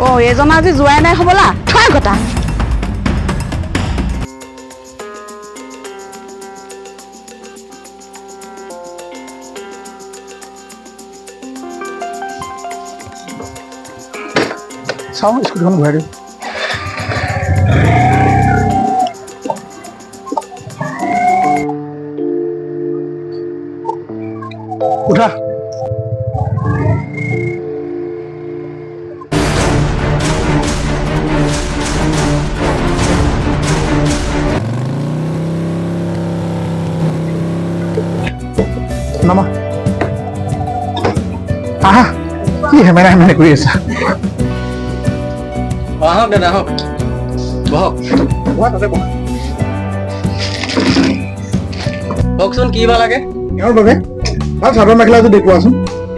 অ, এইজন আজি যোৱাই নাই হ'বলা। থোৱা গটা। চাওঁ, স্কুটিখন ঘূৰাই দিওঁ। উঠা। নামা। আহা, কি হেমেনা হেমেনা কৰি আছা? আহক দাদা, আহক, বহক। বহা, তাতে বহা। কওকচোন, কি বা লাগে? এওঁৰ বাবে ভাল চাদৰ মেখেলা এযোৰ দেখুৱাচোন।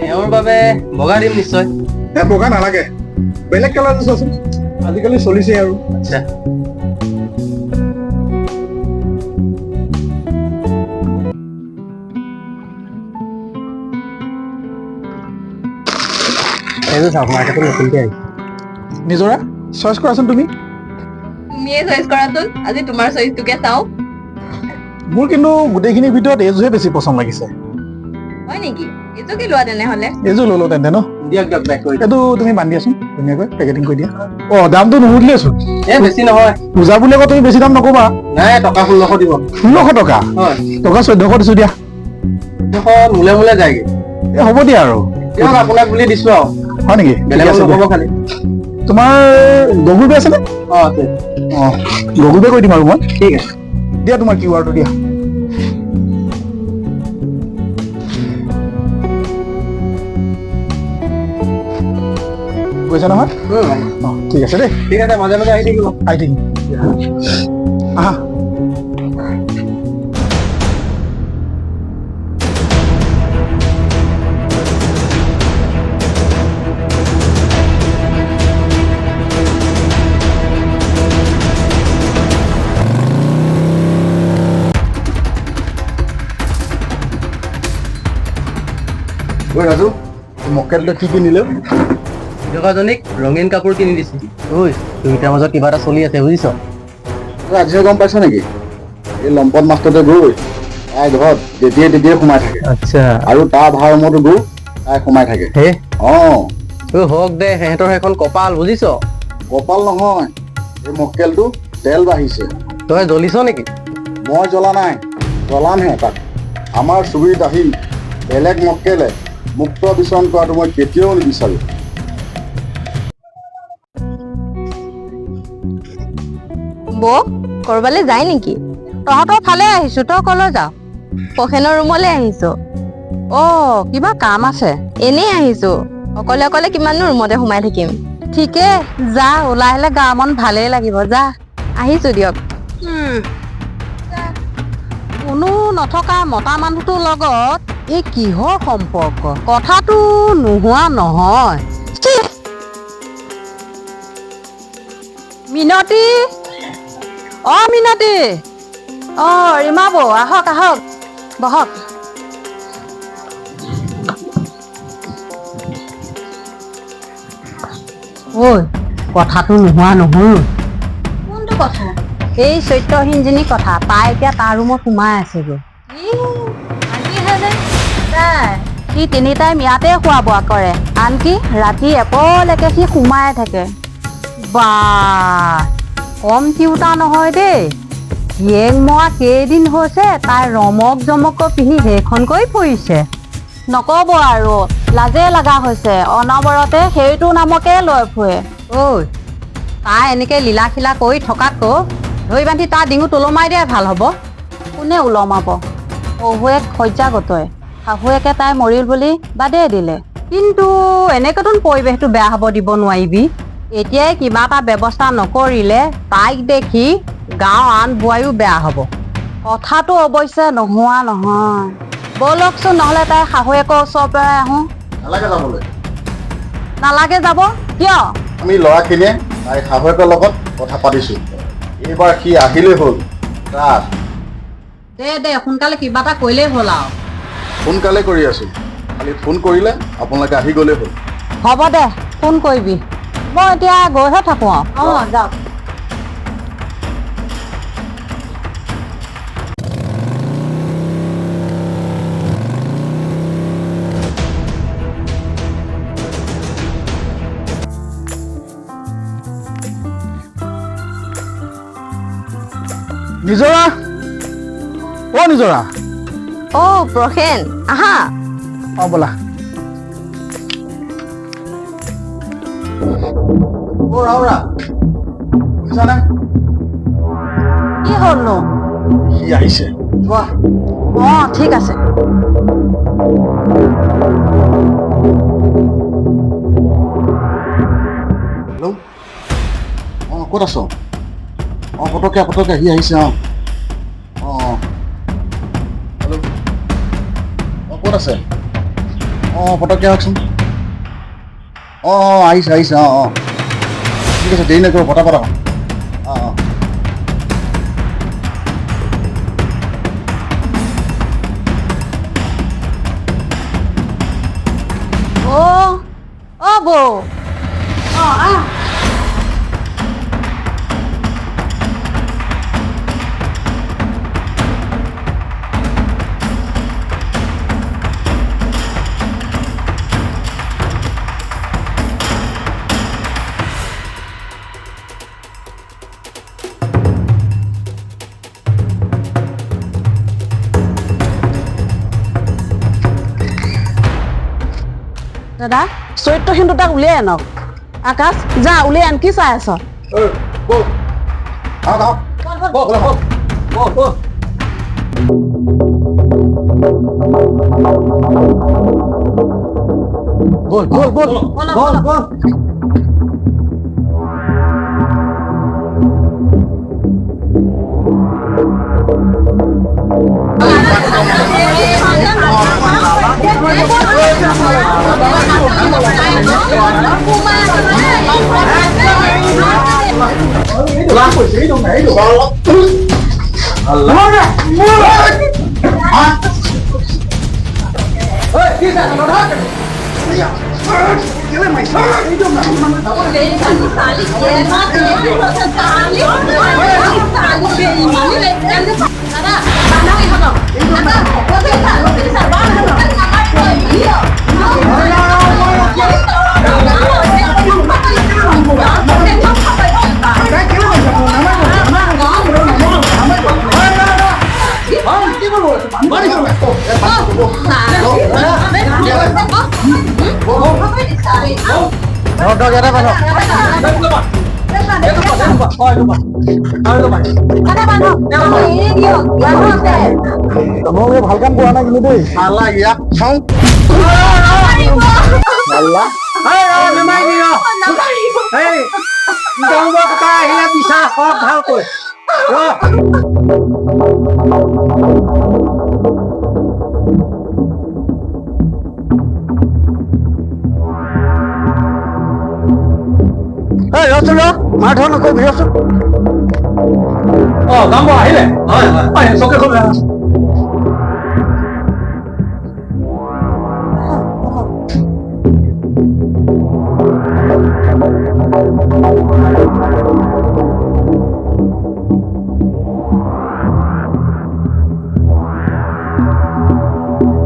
এওঁৰ বাবে বগা দিম নিশ্চয়। এই বগা নালাগে, বেলেগ কালাৰ চোৱাচোন, আজিকালি চলিছে আৰু। আচ্ছা। এইযোৰ চাওক, মাৰ্কেটত নতুনকৈ আহিছে। নিজৰা, চইচ কৰাচোন তুমি। তুমিয়ে চইচ কৰাচোন, আজি তোমাৰ চইচটোকে চাওঁ। মোৰ কিন্তু গোটেইখিনিৰ ভিতৰত এইযোৰহে বেছি পচন্দ লাগিছে। হয় নেকি? এইযোৰকে লোৱা তেনেহ'লে। এইযোৰ ললো তেন্তে ন? দিয়ক দিয়ক, বেক কৰি দিয়ক। এইটো তুমি বান্ধি দিয়াচোন, ধুনীয়াকৈ পেকেটিং কৰি দিয়া। অ, দামটো নুসুধিলেচোন। এই বেছি নহয়। পূজা বুলি আকৌ তুমি বেছি দাম নকবা। নাই, টকা 1600 দিব। 1600 টকা? হয়। টকা 1400 দিছো দিয়া। 1400 মোলে মোলে যায়গে। এই হ'ব দিয়া আৰু। দিয়ক, আপোনাক বুলি দিছো আৰু। হয় নেকি? ঠিক বেলেগক আছে দিয়া। নক'ব খালি। তোমাৰ গুগল পে আছেনে? অ, আছে। অ, গুগল পে কৰি দিম আৰু মই। ঠিক আছে। দিয়া, তোমাৰ কিউ আৰটো দিয়া। গৈছে নহয়? অ, ঠিক আছে দেই। ঠিক আছে, মাজে মাজে আহি থাকিব। আহি থাকিম, আহা। ঐ ৰাজু, মক্কেলটোৱে কি কিনিলে? জনীক ৰঙীন কাপোৰ কিনি দিছো। ঐ, দুয়োটাৰ মাজত কিবা এটা চলি আছে, বুজিছ? তই আজিহে গম পাইছ নেকি? এই লম্পট মাষ্টৰটোৱে গৈ তাই ঘৰত যেতিয়াই তেতিয়াই সোমাই থাকে। আচ্ছা। আৰু তাৰ ভাড়া ৰুমতো গৈ তাই সোমাই থাকে। হে? অ। ঐ, হওক দে, সিহঁতৰ সেইখন কপাল, বুজিছ? কপাল নহয়, এই মক্কেলটো তেল বাঢ়িছে। তই জ্বলিছ নেকি? মই জ্বলা নাই, জ্বলামহে তাক। আমাৰ চুবুৰীত আহি বেলেগ মক্কেলে মুক্ত বিচৰণ কৰাটো মই কেতিয়াও নিবিচাৰোঁ। বৌ, কৰবালৈ যায় নেকি? তহঁতৰ ফালে আহিছো, তই কলৈ যাৱ? প্ৰসেনৰ ৰুমলৈ আহিছো। অ, কিবা কাম আছে? এনেই আহিছো, অকলে অকলে কিমাননো ৰুমতে সোমাই থাকিম। ঠিকে, যা, ওলাই আহিলে গা মন ভালেই লাগিব, যা। আহিছো দিয়ক। কোনো নথকা মতা মানুহটোৰ লগত এই কিহৰ সম্পৰ্ক? কথাটো নোহোৱা নহয়। মিনতি, অ মিনতি। অ ৰীমা বৌ, আহক আহক, বহক। ঐ, কথাটো নোহোৱা নহয়। কোনটো কথা? এই চৈত্যহীনজনী কথা। তাই এতিয়া তাৰ ৰুমত সোমাই আছেগৈ। আজিহে যে তাই সি তিনি টাইম ইয়াতে খোৱা বোৱা কৰে, আনকি ৰাতি এপৰলৈকে সি সোমাই থাকে। বা, কম তিৰোতা নহয় দেই। জীয়েক মৰা কেইদিন হৈছে, তাই ৰমক জমকৈ পিন্ধি সেইখন কৰি ফুৰিছে। নকব আৰু, লাজে লগা হৈছে, অনবৰতে সেইটো নামকে লৈ ফুৰে। ঐ, তাই এনেকে লীলা খিলা কৰি থকাতকৈ ধৰি বান্ধি তাৰ ডিঙুত ওলমাই দিয়াই ভাল হ'ব। কোনে ওলমাব? শহুৱেক শয্যাগতই, শাহুৱেকে তাই মৰিল বুলি বাদেই দিলে। কিন্তু এনেকৈতোন পৰিৱেশটো বেয়া হ'ব দিব নোৱাৰিবি। এতিয়াই কিবা এটা ব্যৱস্থা নকৰিলে তাইক দেখি গাঁৱৰ আন বোৱাৰীও বেয়া হ'ব। কথাটো অৱশ্যে নোহোৱা নহয়। ব'লকচোন, নহ'লে তাই শাহুৱেকৰ ওচৰৰ পৰাই আহোঁ। নালাগে যাবলৈ। নালাগে যাব কিয়? আমি ল'ৰাখিনিয়ে তাইৰ শাহুৱেকৰ লগত কথা পাতিছোঁ। এইবাৰ সি আহিলেই হ'ল তাত। দে দে, সোনকালে কিবা এটা কৰিলেই হ'ল আৰু। সোনকালে কৰি আছোঁ, খালি ফোন কৰিলে আপোনালোকে আহি গ'লেই হ'ল। হ'ব দে, ফোন কৰিবি। হ'ব, এতিয়া গৈহে থাকোঁ আৰু। অঁ, যাওক। নিজৰা, অ নিজৰা। অ' প্ৰসেন, আহা। অ ব'লা। অ ৰাওৰা, শুনিছানে? কি হ'লনো? সি আহিছে, যোৱা। অঁ, ঠিক আছে। হেল্ল', অঁ ক'ত আছ? অঁ পটককে পটককে, সি আহিছে। অঁ অঁ, হেল্ল', অঁ ক'ত আছে? অঁ পটককে আহকচোন। অঁ অঁ, আহিছে আহিছে। অঁ অঁ, ঠিক আছে, দেৰি নকৰিব, পটাপট আহক। অঁ অঁ। অ' অ' বৌ, অঁ আহ। দাদা, চৰিত্ৰহীন দুটাক উলিয়াই আনক। আকাশ, যা উলিয়াই আন, কি চাই আছ? আহক আহক। ব'ল ব'ল। ব'ল ব'ল ব'ল ব'ল ব'ল। ধৰক, ইয়াতে বান্ধক। তোমালোকে ভাল কাম কৰা নাই কিন্তু দেই। শালা ইয়াক চাওঁ। শালা। ভালকৈ ৰচোন, ৰ, মাৰ ধৰ নকৰিবি, ৰচোন। অ গাম্ব আহিলে? হয় হয়, চকীখন।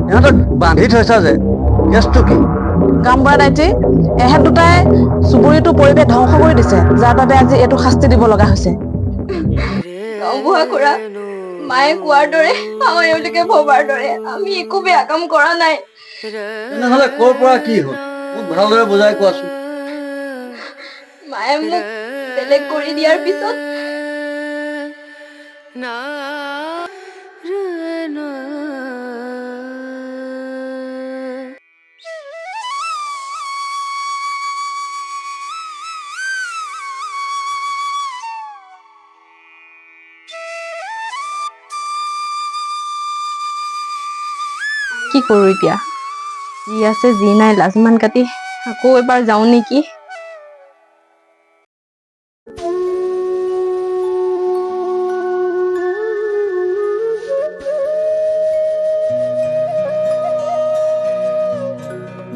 ইহঁতক বান্ধি থৈছা যে, কেছটো কি? গামবুঢ়া দাইটি, এহেঁত দুটাই চুবুৰীটোৰ পৰিৱেশ ধ্বংস কৰি দিছে, যাৰ বাবে আজি এইটো শাস্তি দিব লগা হৈছে। গাঁওবুঢ়া খুৰা, মায়ে কোৱাৰ দৰে আৰু এওঁলোকে ভবাৰ দৰে আমি একো বেয়া কাম কৰা নাই। তেনেহ'লে ক'ৰ পৰা কি হ'ল, মোক ভালদৰে বুজাই কোৱাচোন। মায়ে মোক বেলেগ কৰি দিয়াৰ পিছত কি কৰোঁ এতিয়া? যি আছে যি নাই লাজমান কাটি আকৌ এবাৰ যাওঁ নেকি?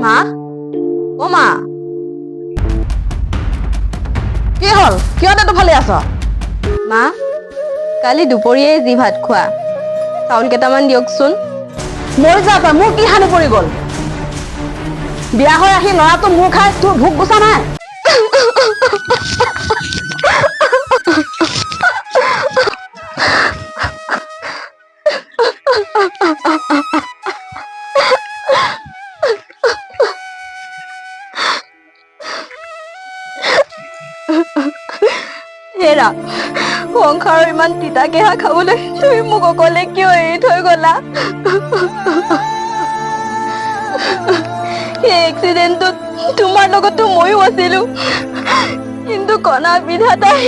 মা, অ মা। কি হ'ল, কিয় টেটু ফালি আছ? মা, কালি দুপৰীয়াই যি ভাত খোৱা চাউল কেইটামান দিয়কচোন। মৰি যা তই, মোৰ কি হানি পৰি গ'ল? বিয়া হৈ আহি ল'ৰাটো মোৰ খাই তোৰ ভোক গুচা নাই? হেৰা, সংসাৰৰ ইমান তিতা কেঁহা খাবলৈ তুমি মোক অকলে কিয় এৰি থৈ গ'লা? সেই এক্সিডেণ্টটোত তোমাৰ লগতো ময়ো আছিলো, কিন্তু কণা বিধাতাই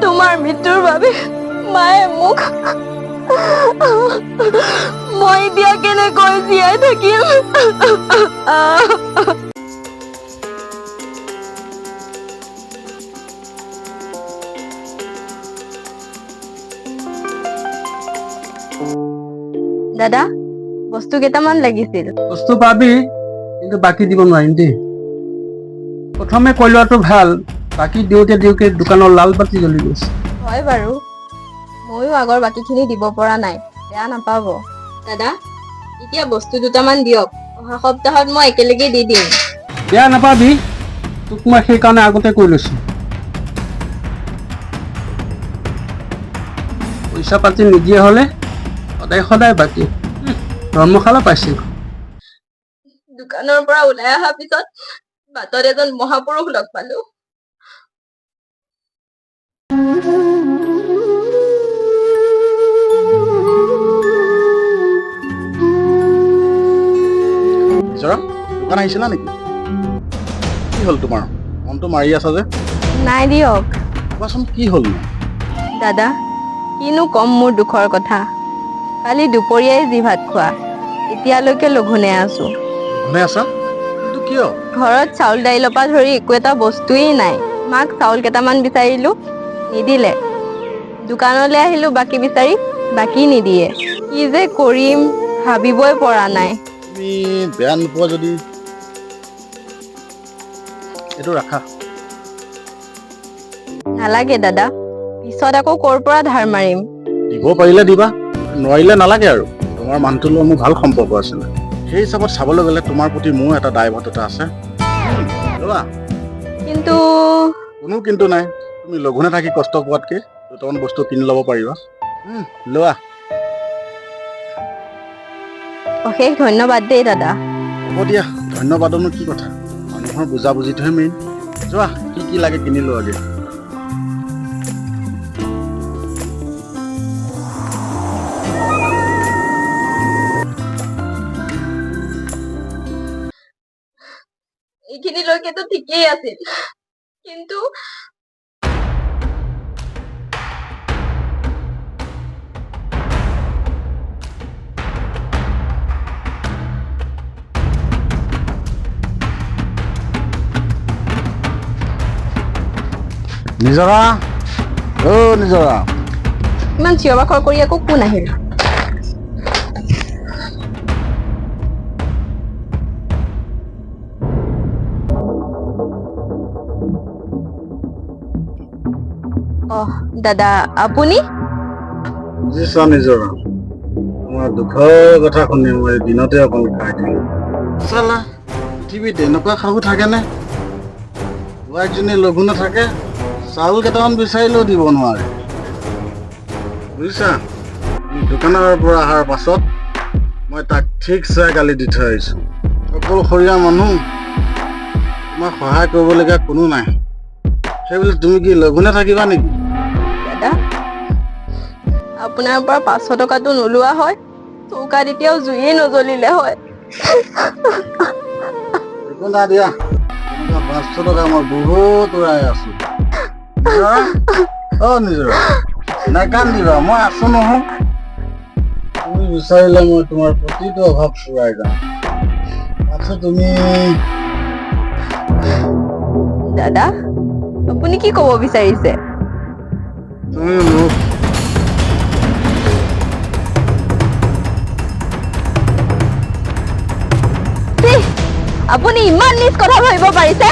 তোমাৰ মৃত্যুৰ বাবে মায়ে মোক, মই এতিয়া কেনেকৈ জীয়াই থাকিম? দাদা, বস্তু কেইটামান লাগিছিল। বস্তু পাবি, কিন্তু বাকী দিব নোৱাৰিম দেই। প্ৰথমে কৈ লোৱাটো ভাল, বাকী দিওঁতে দিওঁতে দোকানৰ লাল বাতি জ্বলি গৈছে। হয় বাৰু, ময়ো আগৰ বাকীখিনি দিব পৰা নাই, বেয়া নাপাব। দাদা, এতিয়া বস্তু দুটামান দিয়ক, অহা সপ্তাহত মই একেলগে দি দিম। বেয়া নাপাবি, তোক মই সেইকাৰণে আগতে কৈ লৈছো। পইচা পাতি নিদিয়া হলে সদায় সদায় বাকী। ধৰ্মশালা পাইছিল। দোকানৰ পৰা ওলাই অহাৰ পিছত বাটত এজন মহাপুৰুষ লগ পালো। নিজৰা, দোকান আহিছিলা নেকি? কি হ'ল, তোমাৰ মনটো মাৰি আছা যে? নাই দিয়ক। কোৱাচোন, কি হ'লনো? দাদা, কিনো কম মোৰ দুখৰ কথা। কালি দুপৰীয়াই যি ভাত খোৱা, এতিয়ালৈকে লঘোণে আছো। লঘোণে আছা? কিন্তু কিয়? ঘৰত চাউল দাইলৰ পৰা ধৰি একো এটা বস্তুৱেই নাই। মাক চাউল কেইটামান বিচাৰিলো, নিদিলে। দোকানলৈ আহিলো বাকী বিচাৰি, বাকী নিদিয়ে। কি যে কৰিম ভাবিবই পৰা নাই। তুমি বেয়া নোপোৱা যদি এইটো ৰাখা। নালাগে দাদা, পিছত আকৌ ক'ৰ পৰা ধাৰ মাৰিম? দিব পাৰিলে দিবা, নোৱাৰিলে নালাগে আৰু। তোমাৰ মানুহটোৰ লগত মোৰ ভাল সম্পৰ্ক আছিলে, সেই হিচাপত চাবলৈ গ'লে তোমাৰ প্ৰতি মোৰ এটা দায়বদ্ধতা আছে। লোৱা। কিন্তু কোনো কিন্তু নাই। তুমি লঘোণে থাকি কষ্ট পোৱাতকৈ দুটামান বস্তু কিনি ল'ব পাৰিবা। লোৱা। অশেষ ধন্যবাদ দেই দাদা। হ'ব দিয়া, ধন্যবাদনো কি কথা, মানুহৰ বুজাবুজিটোহে মেইন। যোৱা, কি কি লাগে কিনি লোৱাগে। এইখিনিলৈকেতো ঠিকেই আছিল, কিন্তু নিজৰা, অ' নিজৰা। ইমান চিঞৰ বাখৰ কৰি আকৌ কোন আহিল? অহ দাদা, আপুনি? বুজিছা নিজৰা, তোমাৰ দুখৰ কথা শুনি মই দিনতে অকণ খাই দিলো। চালা, পৃথিৱীত এনেকুৱা শাহু থাকেনে? ৱাইফজনী লঘোণে থাকে, চাউল কেইটামান বিচাৰিলেও দিব নোৱাৰে। বুজিছা, দোকানৰ পৰা অহাৰ পাছত মই তাক ঠিকছে গালি দি থৈ আহিছোঁ। অকলশৰীয়া মানুহ, তোমাক সহায় কৰিবলগীয়া কোনো নাই। সেইবুলি তুমি কি লঘোণে থাকিবা নেকি? দাদা, আপোনাৰ পৰা 500 টকাটো নোলোৱা হয় চৌকাত এতিয়াও জুইয়ে নজ্বলিলে হয়। একো নাই দিয়া, তেনেকুৱা 500 টকা মই বহুত উৰাই আছো। নিজৰা, অ' নিজৰা, নাকান্দিবা, মই আছো নহয়। তুমি বিচাৰিলে মই তোমাৰ প্ৰতিটো অভাৱ পূৰাই যাম। আচ্ছা তুমি দাদা, আপুনি কি ক'ব বিচাৰিছে? তুমি মোক ছিঃ, আপুনি ইমান নিজ কথা ভাবিব পাৰিছে?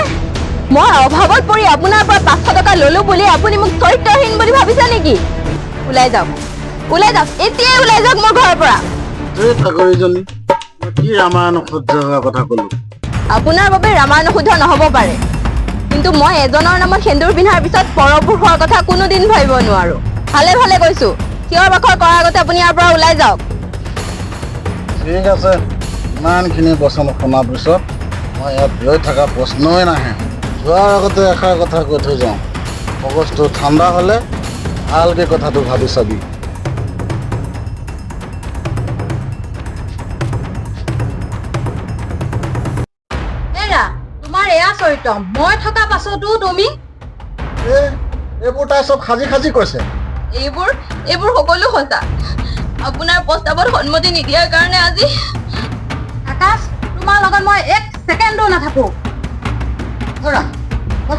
মই অভাৱত পৰি আপোনাৰ পৰা 500 টকা ললো বুলি আপুনি মোক চৰিত্ৰহীন বুলি ভাবিছে নেকি? ওলাই যাওক, ওলাই যাওক, এতিয়াই ওলাই যাওক মোৰ ঘৰৰ পৰা। এই ঠাকুৰীজনী, মই কি ৰামায়ণ অশুদ্ধ হোৱা কথা ক'লো? আপোনাৰ বাবে ৰামায়ণ অশুদ্ধ নহ'ব পাৰে, কিন্তু মই এজনৰ নামত সেন্দুৰ পিন্ধাৰ পিছত পৰপুৰুষ হোৱাৰ কথা কোনোদিন ভাবিব নোৱাৰো। ভালে ভালে কৈছো, চিঞৰ বাখৰ কৰাৰ আগতে আপুনি ইয়াৰ পৰা ওলাই যাওক। ঠিক আছে, ইমানখিনি বচন শুনাৰ পিছত মই ইয়াত ৰৈ থকা প্ৰশ্নই নাহে। যোৱাৰ আগতে এষাৰ কথা কৈ থৈ যাওঁ, মগজটো ঠাণ্ডা হ'লে ভালকে কথাটো ভাবি চাবি। এৰা, তোমাৰ এয়া চৰিত্ৰ, মই থকা পাছতো তুমি এইবোৰ তাই চব সাজি সাজি কৈছে। এইবোৰ এইবোৰ সকলো সঁচা। আপোনাৰ প্ৰস্তাৱত সন্মতি নিদিয়াৰ কাৰণে আজি আকাশ, তোমাৰ লগত মই এক ছেকেণ্ডো নাথাকো।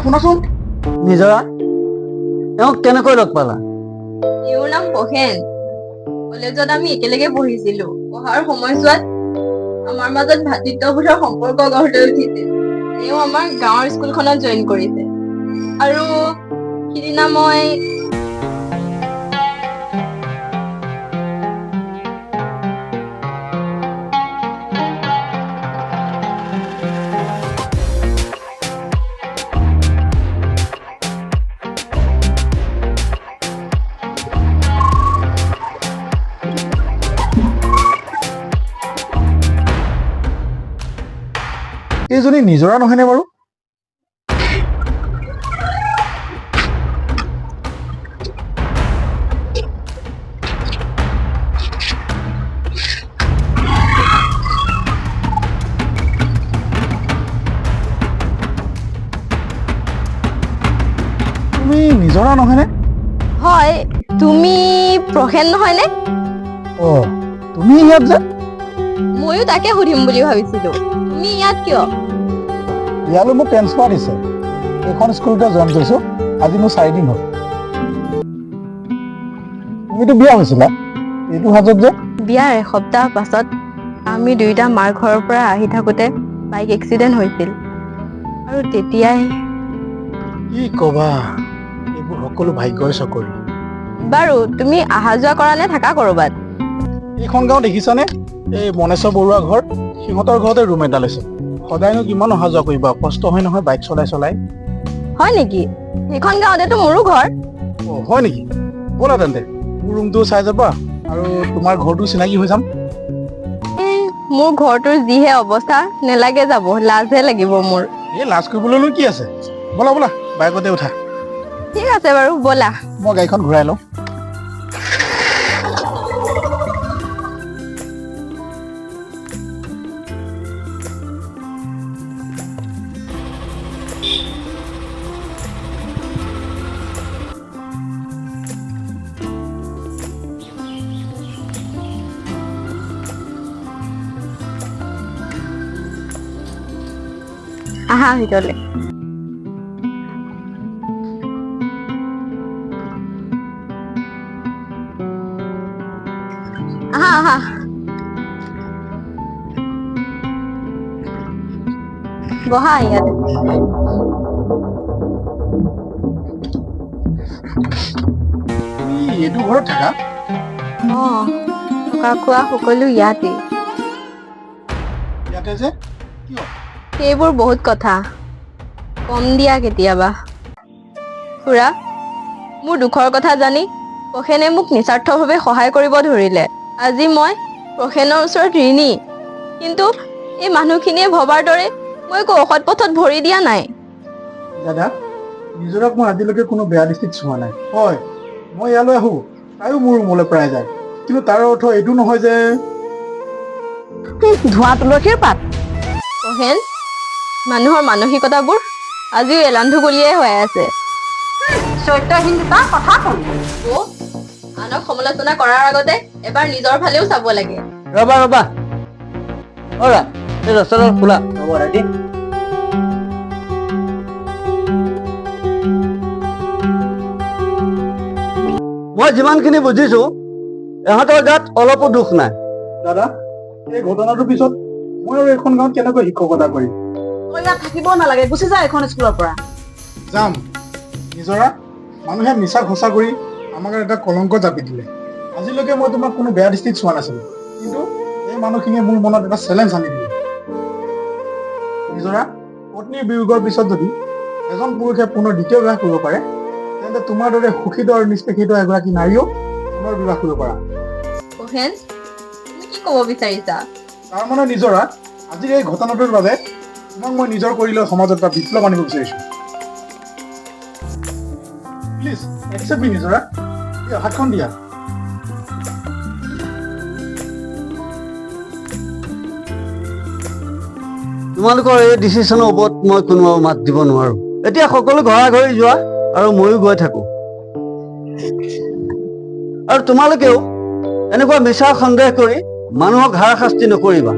শুনাচোন নিজৰা, এওঁক কেনেকৈ লগ পালা? তেওঁৰ নাম প্ৰসেন। কলেজত আমি একেলগে পঢ়িছিলো। পঢ়াৰ সময়ছোৱাত আমাৰ মাজত ভাতৃত্ববোধৰ সম্পৰ্ক গঢ় লৈ উঠিছিল। তেওঁ আমাৰ গাঁৱৰ স্কুলখনত জইন কৰিছে আৰু সিদিনা মই এইজনী নিজৰা নহয়নে বাৰু? তুমি নিজৰা নহয়নে? হয়, তুমি প্ৰসেন নহয়নে? অ, তুমি ইয়াত যে? ময়ো তাকে সুধিম বুলি ভাবিছিলো, তুমি ইয়াত কিয়? ইয়ালৈ মোক ট্ৰেন্সফাৰ দিছে। এইখন স্কুলতে জইন কৰিছো, আজি মোৰ 4 দিন হ'ল। তুমিতো বিয়া হৈছিলা, এইটো সাজত যে? বিয়াৰ এসপ্তাহ পাছত আমি দুয়োটা মাৰ ঘৰৰ পৰা আহি থাকোঁতে বাইক এক্সিডেণ্ট হৈছিল আৰু তেতিয়াই। কি কবা, এইবোৰ সকলো ভাগ্যৰ চাকৰি। বাৰু, তুমি অহা যোৱা কৰা নে থাকা কৰবাত? এইখন গাঁও দেখিছানে? এই মনেশ্বৰ বৰুৱা ঘৰ, সিহঁতৰ ঘৰতে ৰুম এটা লৈছে। সদায়নো কিমান অহা যোৱা কৰিবা, কষ্ট হয় নহয় বাইক চলাই চলাই। হয় নেকি? সেইখন গাঁৱতেতো মোৰো ঘৰ। অ হয় নেকি? ব'লা তেন্তে, মোৰ ৰুমটো চাই যাবা আৰু তোমাৰ ঘৰটো চিনাকি হৈ যাম। মোৰ ঘৰটোৰ যিহে অৱস্থা, নেলাগে যাব, লাজহে লাগিব মোৰ। এই লাজ কৰিবলৈনো কি আছে, ব'লা ব'লা বাইকতে উঠা। ঠিক আছে বাৰু, ব'লা। মই গাড়ীখন ঘূৰাই লওঁ। আহা ভিতৰলে। আহা আহা, বহা ইয়াতে। তুমি এইটো ঘৰত থাকা? অ, থকা খোৱা সকলো ইয়াতে। ইয়াতে যে কিয়? সেইবোৰ বহুত কথা কম দিয়া কেতিয়াবা। খুৰা, মোৰ দুখৰ কথা জানি প্ৰসেনে মোক নিস্বাৰ্থভাৱে সহায় কৰিব ধৰিলে। আজি মই প্ৰসেনৰ ওচৰত ঋণী, কিন্তু এই মানুহখিনিয়ে ভবাৰ দৰে মই একো অসৎ পথত ভৰি দিয়া নাই। দাদা, নিজৰাক মই আজিলৈকে কোনো বেয়া দৃষ্টিত চোৱা নাই। হয়, মই ইয়ালৈ আহোঁ, তাইও মোৰ ৰুমলৈ প্ৰায় যায়, কিন্তু তাৰ অৰ্থ এইটো নহয় যে ধোঁৱা তুলসীৰ পাত। প্ৰসেন, মানুহৰ মানসিকতাবোৰ আজিও এলান্ধুকলীয়াই হৈ আছে। চৰিত্ৰহীন দুটা কথা শুন। আনক সমালোচনা কৰাৰ আগতে এবাৰ নিজৰ ফালেও চাব লাগে। ৰবা ৰবা, অৰা এই ৰচনাডাল খোলা। হ'ব দাদি। মই যিমানখিনি বুজিছো, ইহঁতৰ গাত অলপো দুখ নাই। দাদা, এই ঘটনাটোৰ পিছত মই আৰু এইখন গাঁৱত কেনেকৈ শিক্ষকতা কৰিম? তই ইয়াত থাকিবও নালাগে, গুচি যা এইখন স্কুলৰ পৰা। যাম নিজৰা। মানুহে মিছা সঁচা কৰি আমাক এটা কলংক জাপি দিলে। আজিলৈকে মই তোমাক কোনো বেয়া দৃষ্টিত চোৱা নাছিলো, কিন্তু এই মানুহখিনিয়ে মোৰ মনত এটা চেলেঞ্জ আনি দিলে। নিজৰা, পত্নীৰ বিয়োগৰ পিছত যদি এজন পুৰুষে পুনৰ দ্বিতীয় বিবাহ কৰিব পাৰে, তেন্তে তোমাৰ দৰে শোষিত আৰু নিষ্পেষিত এগৰাকী নাৰীও পুনৰ বিবাহ কৰিব পাৰা। মহেন, তুমি কি ক'ব বিচাৰিছা? তাৰ মানে নিজৰা, আজিৰ এই ঘটনাটোৰ বাবে তোমাক মই নিজৰ কৰি লৈ সমাজত এটা বিপ্লৱ আনিব বিচাৰিছো। প্লিজ একচেপ্ট মি নিজৰা। দিয়া, হাতখন দিয়া। তোমালোকৰ এই ডিচিশ্যনৰ ওপৰত মই কোনো মাত দিব নোৱাৰোঁ। এতিয়া সকলো ঘৰা ঘৰি যোৱা আৰু ময়ো গৈ থাকোঁ। আৰু তোমালোকেও এনেকুৱা মিছা সন্দেহ কৰি মানুহক হাৰাশাস্তি নকৰিবা।